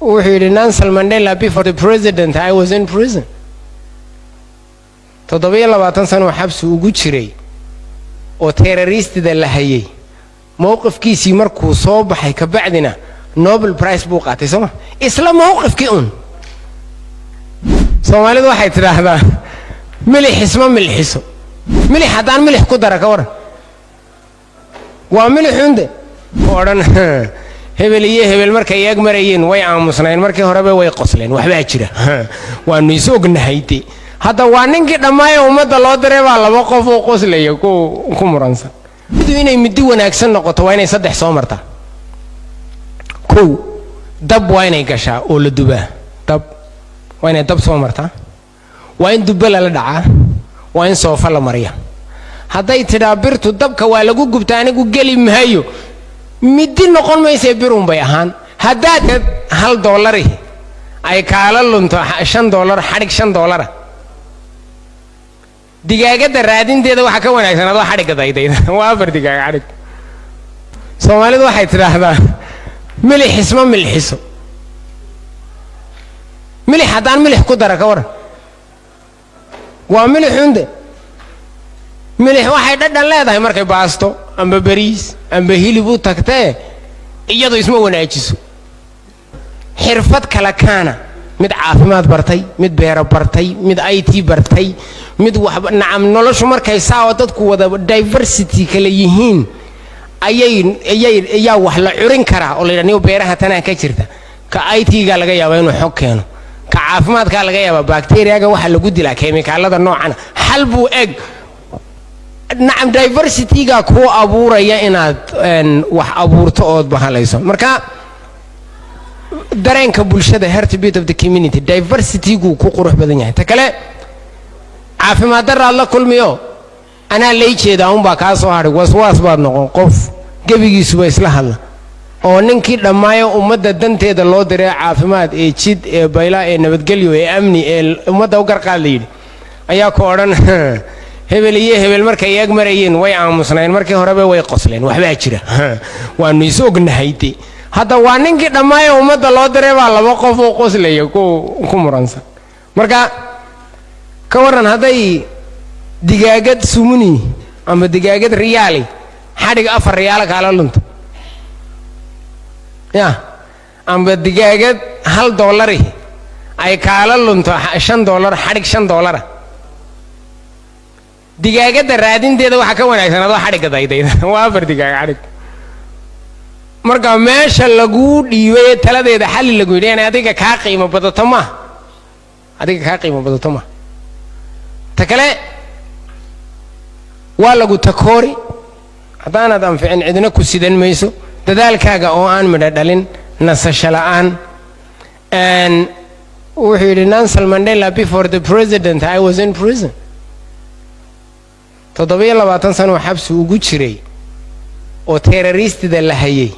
Wuxuu yidhi Nelson Mandela, "Before the president, I was in prison." 27 sano xabsi ugu jiray oo terroristida la hayay. Mowqifkiisii markuu soo baxay kabacdina Nobel Prize buu qaatay, sooma? Isla mowqifkii un. Soomaalidu waxay tidhaahdaa, "Milix isma milxiso." Milix haddaan milix ku dara, ka waran? Waa milixunde. Ku odhan, "Hebel iyo hebel markay ag marayeen way aamusnayn, markii horeba way qosleen, waxbaa jira, waanu is ognahay." De hadda waa ninkii dhammaayo ummadda loo diray baa laba qof oo qoslaya ku muransan. Midu inay midi wanaagsan noqoto waa inay saddex soo martaa. Kow, dab waa inay gashaa oo la dubaa. Dab waa inay dab soo martaa, waa in dubbo lala dhacaa, waa in soofa la mariya. Hadday tidhaa, "Birtu dabka waa lagu gubta, anigu geli maayo," midi noqon maysee, birun bay ahaan. Haddaad $1 ay kaala lunto, $5, xadhig $5, digaagadda raadinteeda waxaa ka wanaagsan adoo xadhigga daydayda. Waa afar digaag xadhig. Soomaalidu waxay tidhaahdaa, "Milix isma milxiso." Milix haddaan milix ku dara, ka waran? Waa milixunde. Milix waxay dhadhan leedahay markay baasto amba bariis amba hilib u tagtee, iyadu isma wanaajiso. Xirfad kale kaana, mid caafimaad bartay, mid beero bartay, mid IT bartay, mid waxba. Nacam, noloshu markay saa dadku wada diversity kale yihiin ayay ayaa wax la curin karaa oo la yidhaha, "Niyo, beeraha tanaa ka jirta." Ka IT-ga laga yaabaa inuu xog keeno, ka caafimaadkaa laga yaabaa bacteriaga waxaa lagu dilaa keemikaalada noocana, xal buu eg. Nacam, diversity-ga kuu abuuraya inaad wax abuurto ood bahalayso. Marka dareenka bulshada, heartbeat of the community, diversity-gu ku qurux badan yahay. Ta kale, caafimaad daraad la kulmiyo, anaa lay jeedaa unbaa kaa soo hadhay, waswaas baad noqon, qof gebigiisuba isla hadla. Oo ninkii dhammaayo ummadda danteeda loo diray, caafimaad ee jid ee bayla ee nabadgelyo ee amni ee ummadda u garqaad la yidhi, ayaa ku odhan, "Hebel iyo hebel markay ag marayeen way aamusnayn, markii horeba way qosleen, waxbaa jira, waanu is ognahay." De hadda waa ninkii dhammaayo ummadda loo diray baa laba qof oo qoslaya ku muransan. Marka ka warran hadday digaagad sumuni ama digaagad riyaali xadhig 4 riyaala kaala lunto, ya amba digaagad $1 ay kaala lunto, $5, xadhig $5, digaagadda raadinteeda waxaa ka wanaagsan adoo xadhigga daydayda. Waa afar digaag xadhig. Marka meesha laguu dhiibay ee taladeeda xalli lagu yidhi inay adiga kaa qiimo badato maaha, adiga kaa qiimo badato maaha. Ta kale, waa lagu takoori. Haddaanaad anficin, cidna ku sidan mayso. Dadaalkaaga oo aan midho dhalin, nasasho la'aan. Wuxuu yidhi Nelson Mandela, "Before the president, I was in prison." 27 sano xabsi ugu jiray oo terroristida la hayay.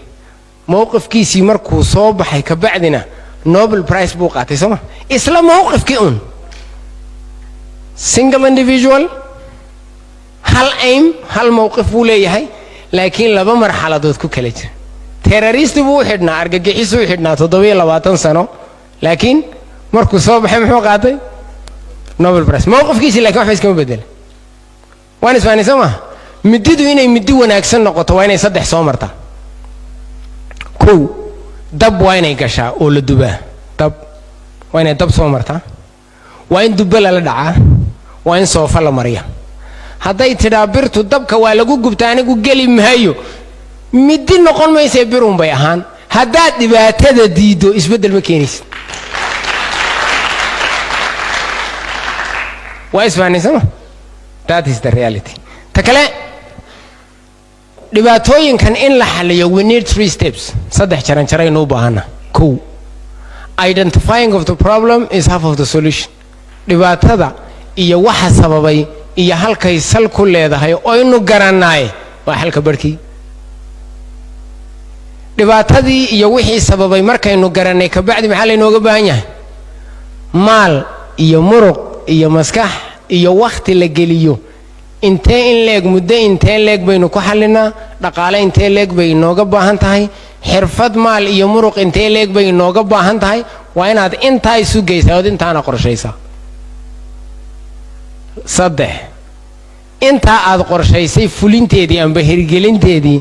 Mowqifkiisii markuu soo baxay kabacdina Nobel Prize buu qaatay, sooma? Isla mowqifkii un. Single individual, hal aim, hal mowqif buu leeyahay, laakiin laba marxaladood ku kala jira. Terrorist buu u xidhnaa, argagixisuu u xidhnaa 27 sano, laakiin markuu soo baxay muxuu qaatay? Nobel Prize. Mowqifkiisii lakin waxba iskama bedela. Waan isfahanay, soo maha? Mididu inay midi wanaagsan noqoto waa inay saddex soo martaa. Kow, dab waa inay gashaa oo la dubaa. Dab waa inay dab soo martaa, waa in dubbo lala dhacaa, waa in soofa la mariya. Hadday tidhaa, "Birtu dabka waa lagu gubta, anigu geli maayo," midi noqon maysee, birun bay ahaan. Haddaad dhibaatada diiddo, isbeddel ma keenaysid. Waa isfahanay, sooma? That is the reality. Ta kale, dhibaatooyinkan in la xaliyo, we need three steps. Saddex jaranjaraynu u baahana. Kow, identifying of the problem is half of the solution. Dhibaatada iyo waxa sababay iyo halkay sal ku leedahay oynu garanaaye waa xalka barhkii. Dhibaatadii iyo wixii sababay markaynu garannay kabacdi, maxaa laynooga baahan yahay? Maal iyo muruq iyo maskax iyo wakhti la geliyo. Intee in leeg, muddo intee leeg baynu ku xallinaa? Dhaqaale intee leeg bay inooga baahan tahay? Xirfad, maal iyo muruq intee leeg bay inooga baahan tahay? Waa inaad intaa isu geysaa ood intaana qorshaysaa. Saddex, intaa aad qorshaysay fulinteedii amba hirgelinteedii.